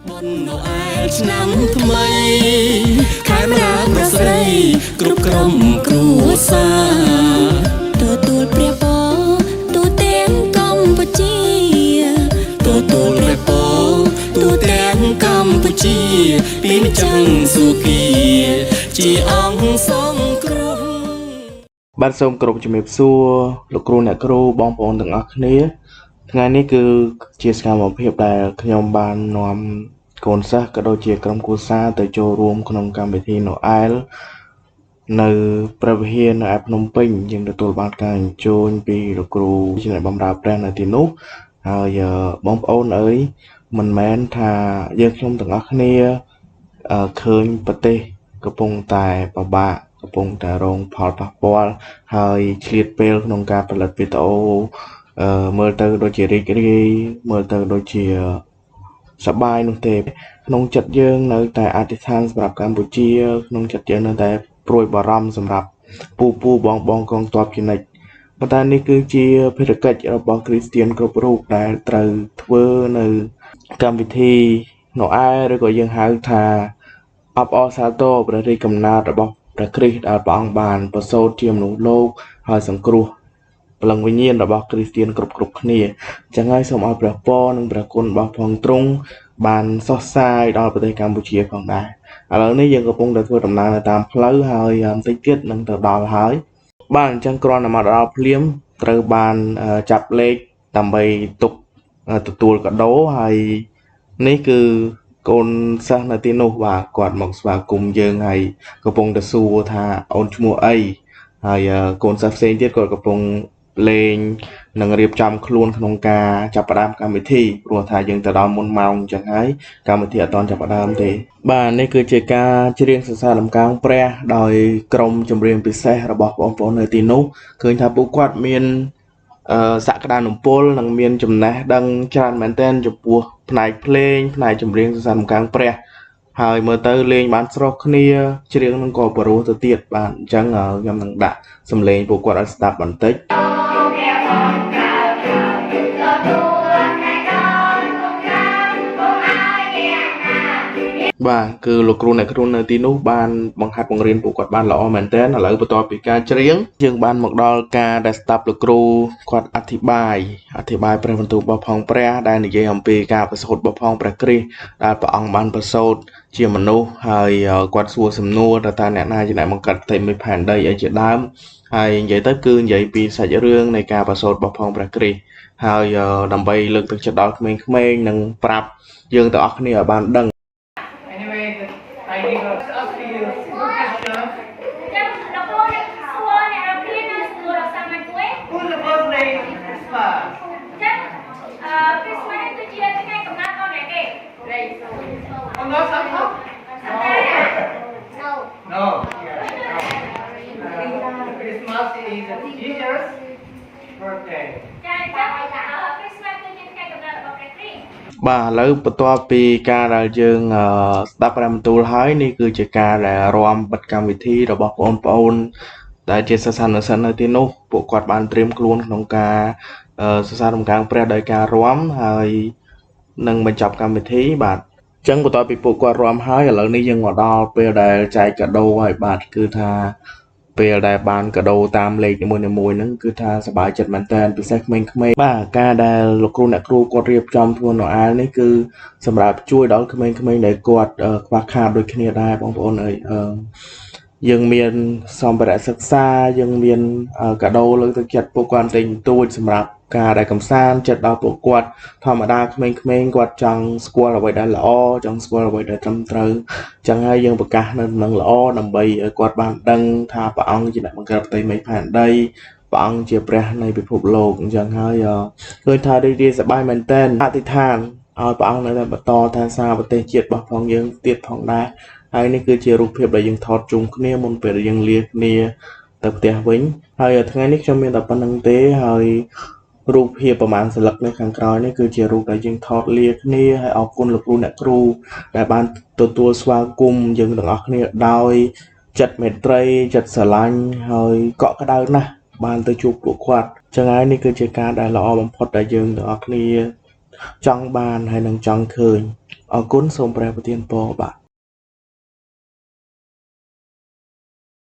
បុណ្យណូអែលឆ្នាំថ្មីខែមរាប្រស្រីគ្រប់ក្រុមគ្រួសារ ទទួលព្រះពរទូទាំងកម្ពុជា ទទួលព្រះពរទូទាំងកម្ពុជា ពីម្ចាំងសុគាជាអង្គសង្គ្រោះ បាទសូមគោរពជំរាបសួរលោកគ្រូអ្នកគ្រូបងប្អូនទាំងអស់គ្នាថ្ងៃនេះគឺជាសកម្មភាពដែលខ្ញុំបាននាំកូនសិស្សក៏ដូចជាក្រុមគ្រួសារទៅចូលរួមក្នុងកម្មវិធីណូអែលនៅព្រះវិហារនៅឯភ្នំពេញយើងទទួលបានការអញ្ជើញពីលោកគ្រូជាអ្នកបម្រើព្រះនៅទីនោះហើយបងប្អូនអើយមិនមែនថាយើងខ្ញុំទាំងអស់គ្នាឃើញប្រទេសកំពុងតែពិបាកកំពុងតែរងផលប៉ះពាល់ហើយឆ្លៀតពេលក្នុងការផលិតវីដេអូមើលទៅដូចជារីករាយមើលទៅដូចជាសប្បាយនោះទេក្នុងចិត្តយើងនៅតែអធិដ្ឋានសម្រាប់កម្ពុជាក្នុងចិត្តយើងនៅតែព្រួយបារម្ភសម្រាប់ពូពូបងបងកងទ័ពជានិច្ចប៉ុន្តែនេះគឺជាភារកិច្ចរបស់គ្រីស្ទៀនគ្រប់រូបដែលត្រូវធ្វើនៅកម្មវិធីណូអែលឬក៏យើងហៅថាអបអរសាទរព្រះរាជកំណើតរបស់ព្រះគ្រីស្ទដែលព្រះអង្គបានប្រសូតជាមនុស្សលោកហើយសង្គ្រោះព្រលឹងវិញ្ញាណរបស់គ្រីស្ទៀនគ្រប់គ្រប់គ្នាអញ្ចឹងហើយសូមឲ្យព្រះពរនិងព្រះគុណរបស់ផងទ្រង់បានសុះសាយដល់ប្រទេសកម្ពុជាផងដែរឥឡូវនេះយើងកំពុងតែធ្វើដំណើរនៅតាមផ្លូវហើយបន្តិចទៀតនឹងទៅដល់ហើយបាទអញ្ចឹងគ្រាន់តែមកដល់ភ្លាមត្រូវបានចាប់លេខដើម្បីទុកទទួលកាដូហើយនេះគឺកូនសិស្សនៅទីនោះបាទគាត់មកស្វាគមន៍យើងហើយកំពុងតែសួរថាអូនឈ្មោះអីហើយកូនសិស្សផ្សេងទៀតគាត់កំពុងលេងនិងរៀបចំខ្លួនក្នុងការចាប់ផ្ដើមកម្មវិធីព្រោះថាយើងទៅដល់មុនម៉ោងអញ្ចឹងហើយកម្មវិធីអត់ទាន់ចាប់ផ្ដើមទេបាទនេះគឺជាការច្រៀងសរសើរដំកើងព្រះដោយក្រុមចម្រៀងពិសេសរបស់បងប្អូននៅទីនោះឃើញថាពួកគាត់មានសក្តានុពលនិងមានចំណេះដឹងច្រើនមែនទែនចំពោះផ្នែកភ្លេងផ្នែកចម្រៀងសរសើរដំកើងព្រះហើយមើលទៅលេងបានស្រុះគ្នាច្រៀងនឹងក៏បរោះទៅទៀតបាទអញ្ចឹងខ្ញុំនឹងដាក់សំឡេងពួកគាត់ឲ្យស្ដាប់បន្តិច បាទគឺលោកគ្រូអ្នកគ្រូនៅទីនោះបានបង្ហាត់បង្រៀនពួកគាត់បានល្អមែនទែនឥឡូវបន្ទាប់ពីការច្រៀងយើងបានមកដល់ការដែលស្ដាប់លោកគ្រូគាត់អធិប្បាយអធិប្បាយព្រះបន្ទូលរបស់ផងព្រះដែលនិយាយអំពីការប្រសូតរបស់ផងព្រះគ្រីស្ទដែលព្រះអង្គបានប្រសូតជាមនុស្សហើយគាត់សួរសំណួរថាតើអ្នកណាជាអ្នកបង្កើតផ្ទៃមេឃផែនដីអីជាដើមហើយនិយាយទៅគឺនិយាយពីសាច់រឿងនៃការប្រសូតរបស់ផងព្រះគ្រីស្ទហើយដើម្បីលើកទឹកចិត្តដល់ក្មេងៗនិងប្រាប់យើងទាំងអស់គ្នាឲ្យបានដឹង Anyway, the ID got up to you. Good question. ចឹងលោកគ្រូអ្នកសួរអ្នករគ្នានៅសំណួរដ៏សាមញ្ញមួយ Who's the birthday of Christmas? ចឹងអឺ Christmas គឺជាថ្ងៃកំណើតរបស់អ្នកគេ Oh, no, Santa? No. No. Yeah, no. Christmas is Jesus' birthday. ចាអញ្ចឹងអឺ Christmas គឺជាថ្ងៃកំណើតរបស់ព្រះគ្រីស្ទ បាទឥឡូវបន្ទាប់ពីការដែលយើងស្ដាប់ព្រះបន្ទូលហើយនេះគឺជាការដែលរាំបិទកម្មវិធីរបស់បងប្អូនដែលជាសិស្សានុសិស្សនៅទីនោះពួកគាត់បានត្រៀមខ្លួនក្នុងការសរសើរដំកើងព្រះដោយការរាំហើយនឹងបញ្ចប់កម្មវិធីបាទអញ្ចឹងបន្ទាប់ពីពួកគាត់រាំហើយឥឡូវនេះយើងមកដល់ពេលដែលចែកកាដូហើយបាទគឺថាពេលដែលបានកាដូតាមលេខនីមួយៗហ្នឹងគឺថាសប្បាយចិត្តមែនតើពិសេសក្មេងៗបាទការដែលលោកគ្រូអ្នកគ្រូគាត់រៀបចំធ្វើណូអែលនេះគឺសម្រាប់ជួយដល់ក្មេងៗដែលគាត់ខ្វះខាតដូចគ្នាដែរបងប្អូនអើយអឺយើងមានសម្ភារៈសិក្សាយើងមានកាដូលើកទឹកចិត្តពួកគាត់បន្តិចបន្តួចសម្រាប់ការដែលកំសាន្តចិត្តដល់ពួកគាត់ធម្មតាក្មេងៗគាត់ចង់ស្គាល់អ្វីដែលល្អចង់ស្គាល់អ្វីដែលត្រឹមត្រូវអញ្ចឹងហើយយើងប្រកាសនៅដំណឹងល្អដើម្បីឲ្យគាត់បានដឹងថាព្រះអង្គជាអ្នកបង្កើតផ្ទៃមេឃផែនដីព្រះអង្គជាព្រះនៃពិភពលោកអញ្ចឹងហើយឃើញថារីករាយសប្បាយមែនទែនអធិដ្ឋានឲ្យព្រះអង្គនៅតែបន្តថែសារប្រទេសជាតិរបស់ផងយើងទៀតផងដែរហើយនេះគឺជារូបភាពដែលយើងថតជុំគ្នាមុនពេលដែលយើងលាគ្នាទៅផ្ទះវិញហើយថ្ងៃនេះខ្ញុំមានតែប៉ុណ្្នឹងទេហើយរូបភាពប្រហែលសន្លឹកនៅខាងក្រោយនេះគឺជារូបដែលយើងថតលាគ្នាហើយអរគុណលោកគ្រូអ្នកគ្រូដែលបានទទួលស្វាគមន៍យើងទាំងអស់គ្នាដោយចិត្តមេត្រីចិត្តស្រឡាញ់ហើយកក់ក្ដៅណាស់បានទៅជួបពួកគាត់ចឹងហើយនេះគឺជាការដែលល្អបំផុតដែលយើងទាំងអស់គ្នាចង់បានហើយនឹងចង់ឃើញ អរគុណសូមព្រះប្រទានពរបាទ។